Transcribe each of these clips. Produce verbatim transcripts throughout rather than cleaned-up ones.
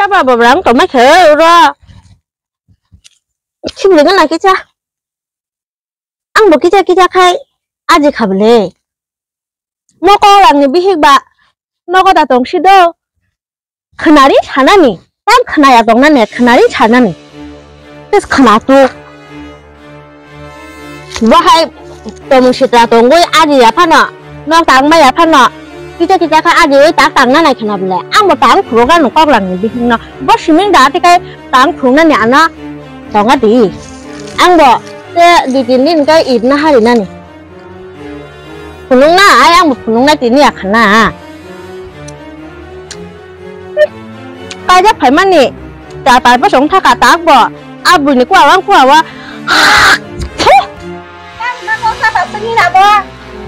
Taba babrang tongmai khe oro. Sibling na kisa. Ang bo kisa kisa khai aji kha bwle. Mo kok langni bihik ba nogo da tong si do. Khwnari sanani, tang khwnaya tongnani, khwnari sanani. Tes khwna tu. Bahai tomung sitra tongwi aji ya phano, nok tang maya phano. Kisa kisa kha aji oi tak tang nanai khwna bwle. Ang bo tang phuru gano kok langni bihik no. Bo siming da ati kai tang phuru nani ano tonga di. Ang bo te di tin din kai id na hari nani. Phunuk na, ai ang bo phunuk nai tini ya khana. Kaijak phaimani, ta tar bosong thaka tak bo. A buini kua wang kua wa.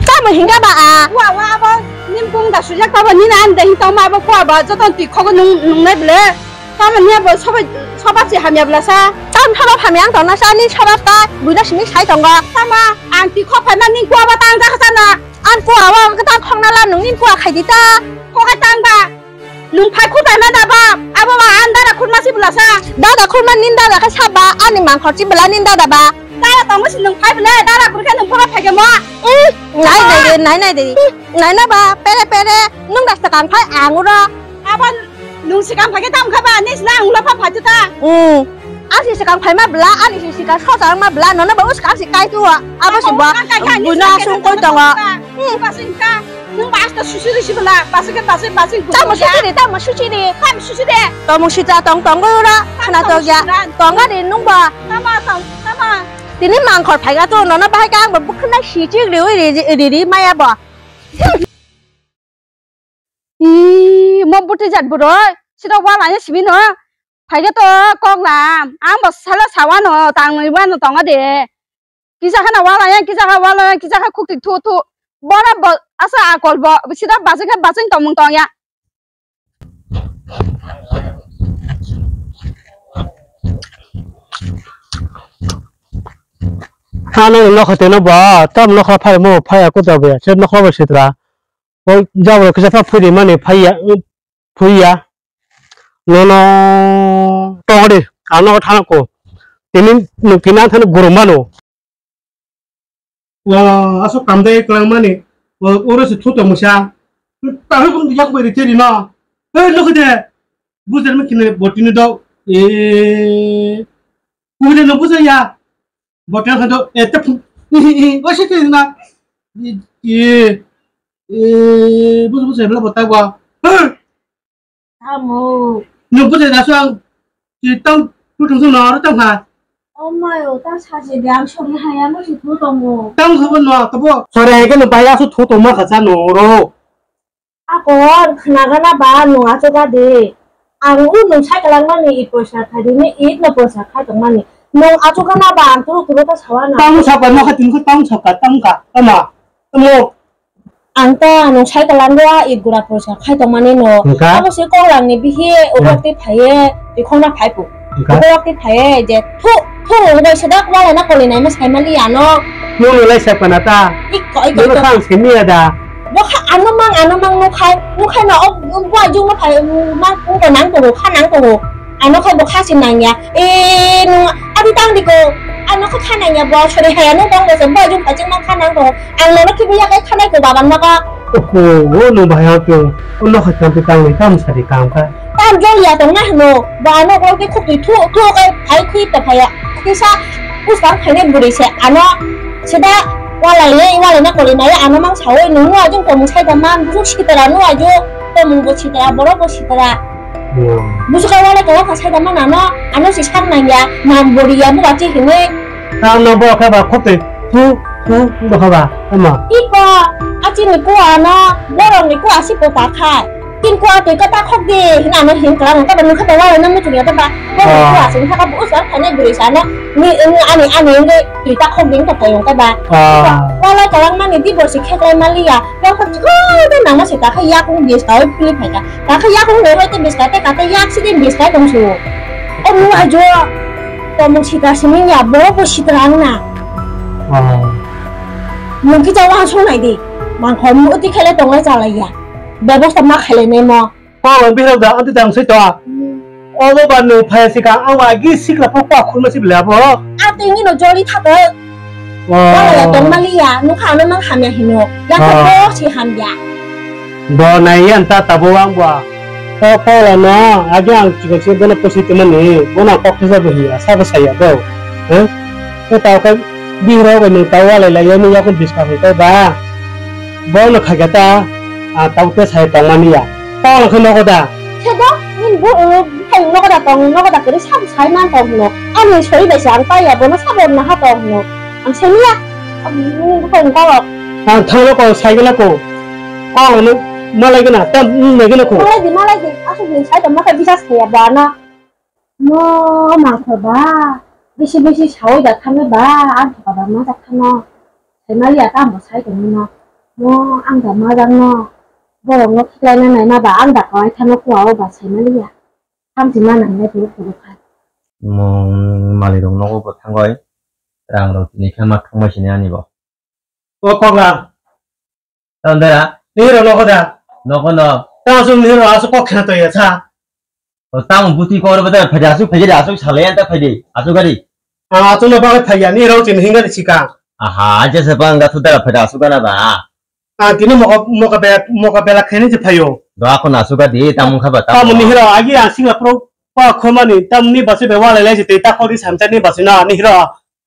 Tamo hingga ba a. Kua wa abo, nim kung da sujak tabo nina an de hing tong ma abo kua ba, joton twi khogo nung, nung nai bwle. Tamo niya bo soba, soba si hamya bwla sa. Tam soba hamya ang tong na sa, ni soba ta, buina simi sai tongo. Tamo, ang ti khok phaima ning kua ba tang jak sa na. Ang kua ba ang ta khok na la nung nin kua khai di ta. Kok hai tang ba. Nung phai khut hai ma da ba. Abo ba ang dada khut ma si bwla sa. Dada khut ma nin dada khai sa ba, ani mangkhor si bwla nin dada ba. Dada tong si nung phai bwle, dada khut khai nung phora phai ke mo. Mm, nai nai de, nai nai de. Nai na ba, pere pere, nung rasta kang phai ang uro. Abo Nung sikang phaikhe tamo kha ba, nini sila ang ulo pha phaithu ta. Hmm. Ani sikang phaima bwla, ani si sikang sosa wngma bwla, nono ba uskang si kaitu o. Abo si bo buino asung koi tongo. Hmm. Basing ka, nung ba asta susi risi bwla, basing ka basing basing. Tamo susi ri, tamo susi ri. Tamo susi de. Tomung sitra tong tong ura, khana to ya. Tonga de nung ba. Tamo tong, tamo. Tini mangkhor phaika to, nono bahai ka ang bo bukhna si chik ri ri ri maya bo. Ih, mo bwtwi jat bwrwi, sida wala ya sibino. Phaikhe to kok na, ang bo sala sawano, tangwi wano tongo de. Kisa khana wala ya, kisa kha wala ya, kisa kha khukti thu thu. Bora bo asa akol bo, sida basing kha basing tongmung tong ya. Ano nokha teno ba, tam nokha phai mo, phai aku ta be, se nokha ba sitra. Bo jabo kisa pha phuri mani phaiya, phuiya. Nono tongri, ano thana ko. Tini nung kina thani guru mano. Wa, asok kamdai klang mani. Wa, oro se thuto musa. Tahu kum yak bai ri teri no. Hei, lo kete. Bujar me kine botini do. E. Kude no bujar ya. Botini khan do. E, tap. Wa se teri na. E, e. E, bujar bujar bla bota wa. Hei. Tamo. Nung bwsai dasu ang si tang phutung sung no aro tang kha. Oh my, oh, ta saje de ang sori haya no si thu tongo. Tang kha bo no to bo. Sori hai ke no bai asu thu tong ma kha sa no ro. Akon khna gana ba nung achu ga de. Ang u nung sai kalang mani i poisa khai di ni i no poisa khai tong mani. Nung achu gana ba ang turu turu ta sawa na. Tang sa pa no kha tin kha tang sa ka tang ka tama. Tamo. Ang ta nung sai kalang dua i gura pursa khai tongmani no. Wngkha? Abo se kok langni bihi uwak twi phaiye, twi khongna phai phu. Wngkha? Uwak twi phaiye je thu, thu, bai se dak wala na koli nai ma sai mali ano. Nung nung lai sa pana ta. Ikko, ikko, nung ikko. Khang simi ada. Bo kha ano mang, ano mang no khai, no khai no, o, o, bo ajung no phai, mang, nung ko nang ko, kha nang ko. Ano kha bo kha si nang ya. E, nung, adi tang di ko. Ano kha kha nang ya, bo sori hai ano tang bo se, bo ajung phai ching mang kha nang ko. Ang nono khibi yakai khanai ko baban maka. Oho, o no bahai o tong. O no khai tang tang ni kam sari kam ka. Tam jol ya tong na hino. Ba ano ko ke khuk twi thu thu kai phai khui ta phaya. Kisa usang khainai buri se ano seda walai le walai na koli nai ano mang sawi nung no ajung komung sai da man bu sitara no aju komung bo sitara borok bo sitara. Busu ka walai ka waka sai da man ano ano si sak nang ya man buri ya bu achi hini. Tang no bo kha ba khotoi thu thu bo kha ba ama. Ipa, achi ni kua no, borok ni kua si po pa khai. Tin kua tui ka ta khok di, hina no hin kala ka ba nung kha ba wala na mutu ya ba. Borok ni kua sing kha ka bu sa kha ne buri sa no. Ni ani ani nge tui ta khok di ka ta yong ka ba. Wala ka lang mani di bo si khe kai mali ya. Yang kha chu de nang ma si ta kha ya kung bis ka oi phuli phai ka. Ta kha ya kung le roi te bis ka te ka te yak si din bis ka tong su. O mu ajo. Tomung sitra simi ya bo bo sitra ang na. Nung kisa wansuk nai di. Mangkhor muti khele tonglai chalai ya. Bebosta ma khele nai mo. Pawang bihirok da anti tang sai to. Obo ba nwng phai sika, ang ba agi sikla phok pa khulma si bela bo. A tini no joli thata. Wala ya tong mali ya, nukha ano mang hamya hino. Ya ko si hamya. Bo nai yan ta tabo ang bo. Ko ko la no, agi ang chikon si bono posi temani, bono kok thesa bo hiya, sa bo saya bo. He? Ko ta ko bihro ba nwng ta wala la ya ni ya ko biska ko ba. Bono khaga ta, a ta ko sai tong mani ya. Ko la ko no ko da. Sedo, min bu Hai nogo da tong, nogo da kwrwi sabo sai man tong hino. Ani sori bai se ang paiya, bono sabo naha tong hino. Ang sai miya, ang bukhai ni kolok. Ang thangno ko, sai gana ko. Ko ano malai gana, tam, mm, nai gana ko. Malai di, malai di. Asuk ni sai tong, makai bisas khaya ba na. Mo, mangkho ba. Bisi, bisi sawi da thangwi ba, ang thoka ba ma da thangno. Sai maliya ta ang bo sai tong hino. Mo, ang da ma jang no. Borok no khiklai na nai ma ba, ang da kawai thangno kuwa o ba sai maliya. Hamsima nang le phuru phuru kha. Mung mali rok nogo bo thangoi. Rang rok tini khe ma thangbai sini ani bo. O kokla. Tamo dera? Ni rok nogo da? Nogo no. Tamo sung ni rok asu kok khna to ya sa. O tamo buti kor bo da phai asuk phai asuk sale anta phai asuk gari. Ah, asu no ba phai ya ni rok chin hinga ni sika. Aha, aja se bang ga thu da phai asuk gana ba. Ah, tini moka, moka be-, moka bela khaini je phaio. Do ako na suka di, tamung kha ba, tamung. Tamung ni hero, agi ang singla pro, pa khomani, tamung ni basi be wala lai je, ta khori samcha ni basi na, ni hero.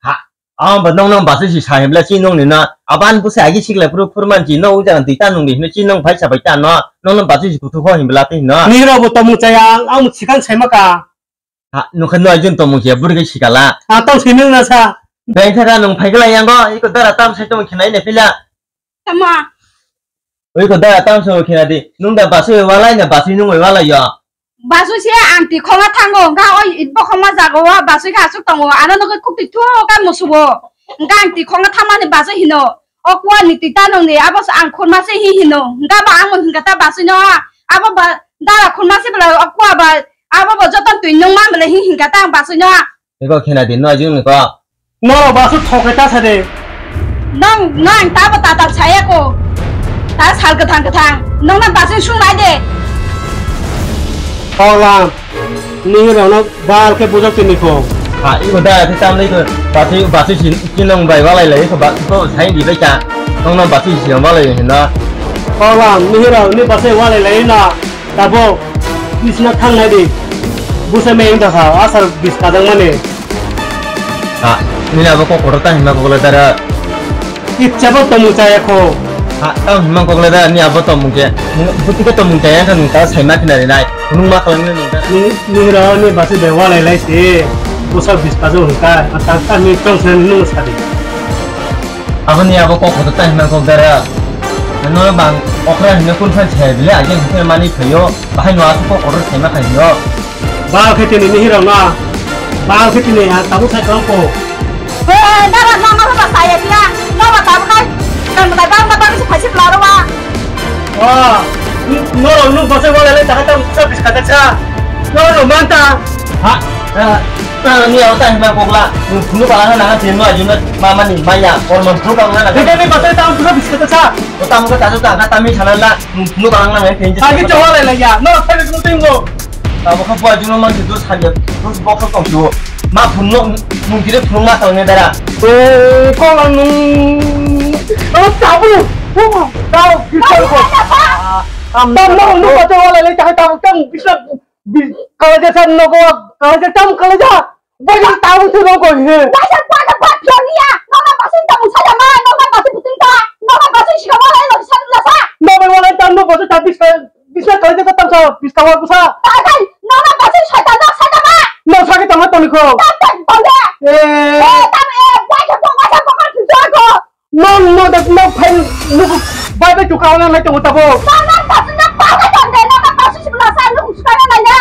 Ha, ang ba nong nong basi si sahib la si nong ni na, aban busi agi sikla pro, pro man ji, no uja di ta nong ni, si nong phai sa bai ta no, nong nong basi si kuthu kho him bela ti no. Ni hero bo tamung chaya, ang, ang sikang sai maka. Ha, nokha no ajun tomung khe buri khe sikala. Ha, tong sini na sa. Beng khe da nung phai kala yango, iko dara tam sai tomung khe nai ne pila. Tama. Oi ko dara tam sai khe na di. Nung da basu walai na basu nung walai yo. Basu se ang ti khonga thango, ga oi itbo khonga jago wa basu kha asuk tongo. Ano nokha khukti thu ka musubo. Ga ang ti khonga thamani basu hino. O kuwa ni ti ta nung ni abo ang khurma se hi hino. Ga ba ang mo hinga ta basu no. Abo ba dara khurma se bela o kuwa ba Abo bo joto twi nung ma bele hi hinka ta ang basui no. Eko khena di no jing ko. Norok basu thokai ta sade. Nang nang ta bo tatal saya ko. Ta sal gathang gathang. Nang na basui sung nai de. Kolam. Ni rano bal ke bujak tini ko. Ha, iko da ti tam le ko. Basui basui si kinong bai walai lai ko ba ko sai di bai ka. Nang na basui si walai na. Kolam ni rano ni basui walai lai na. Tabuk bisna thangnai di. Busa meng dakha asal bis kajang mani. Ha, nini abo kok kotor ta hima kokle dara. Ichabo tomung chaya kho. Ha, ta hima kokle dara ni abo tomung ke. Buti ke tomung chaya kan ta saima khina rinai. Nung ma kalangni nung ta. Ni ni ro ni basi bewa lai lai si. Busa bis kajang hungka. Ata ta ni tong sen nung sadi. Aboni abo kok hoto ta himna kok dara. Ano bang okra himna kun phan chhe bile aje hukhe mani phayo. Bahai no asuk kok order chhe ma khayo. Ba khe tini ni hiro na. Ba khe tini ha tabu sai kong ko. Eh, dara no no ba saya dia. No ba tabu kai. Kan ba ba ba ba si phasi plaro ba. Ah, no no no ba sai wala le ta ta sa bis ka ta sa. No no man ta. Ha. Ah, ni abo ta hima kokla, phunu kala na na tin no ajuna mama ni maya, kor man phunu kala na. Beta ni basai ta phunu biskit ta sa. Ko ta mo ta ta ta ta mi thala na, phunu kala na tin. Agi chawale la ya, no thai ko tin go. Ta mo kha bua juno man tu sa ya, tu bok ko tu. Ma phunu, mung kire phunu ma kala ne dara. O, kokla nung. O, tabu. O, ta, kita ko. Am, ta mo nu ko chawale le ta ta ta biskit. Bis-, kalaja sa nogo, kalaja tam kalaja. Bajang tahu tu nogo he. Bajang pada pat joniya. Nona pasin tamu saja ma, nona pasin puting ta. Nona pasin sika ma lai lo sa la sa. Nona wala tam nogo sa bis, bis kalaja ka tam sa, bis kawa kusa. Takai, nona pasin sa ta no sa ta ma. No sa ke tam toni ko. Ta ta toni. Eh. Eh, tam eh, bajang ko, bajang ko kan tu ko. Nong no da no phen no bai bai tu kauna nai tongo tabo. Nong nong kasu na pa ka ton de, nong nong kasu sibla sa nong suka na nai na.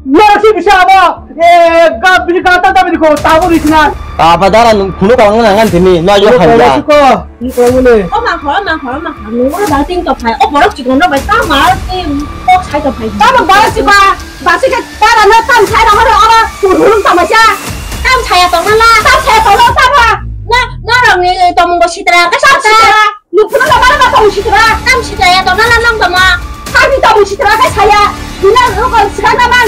No si bisa abo. Eh, ga bini ga ta ta bini ko tabo ri sina. Taba dara nung phunu kauna nang an tini no yo hai ya. Ko ni ko ni. O ma ho ma ho ma ha nung ro da ting to phai. O borok chikon no bai ta ma ti ko sai to phai. Ta ma ba si ba. Basui khe para no tam sai rang oro oro hurung tama cha. Tam saya tong na tam saya tong na tama. Na na rang ni tomung bo sitra ka sitra. Ni phuru na mara ba tong sitra. Tam sitra ya tong na nang tama. Hai ni tong sitra ka saya. Ni na ro ko sitra na man.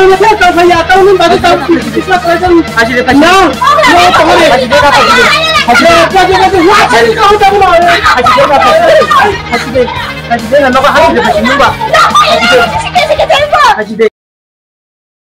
Tang le tang phai ya, tang ni bagi tang ki ki sa tang tang. Haji de, haji de. Na. Yo, tang le. Haji de, haji de. Haji de. Haji de, haji de. Haji de, haji de. Haji de, haji de. Haji de, na, no, haji de, haji de, ba. Haji de. Haji de.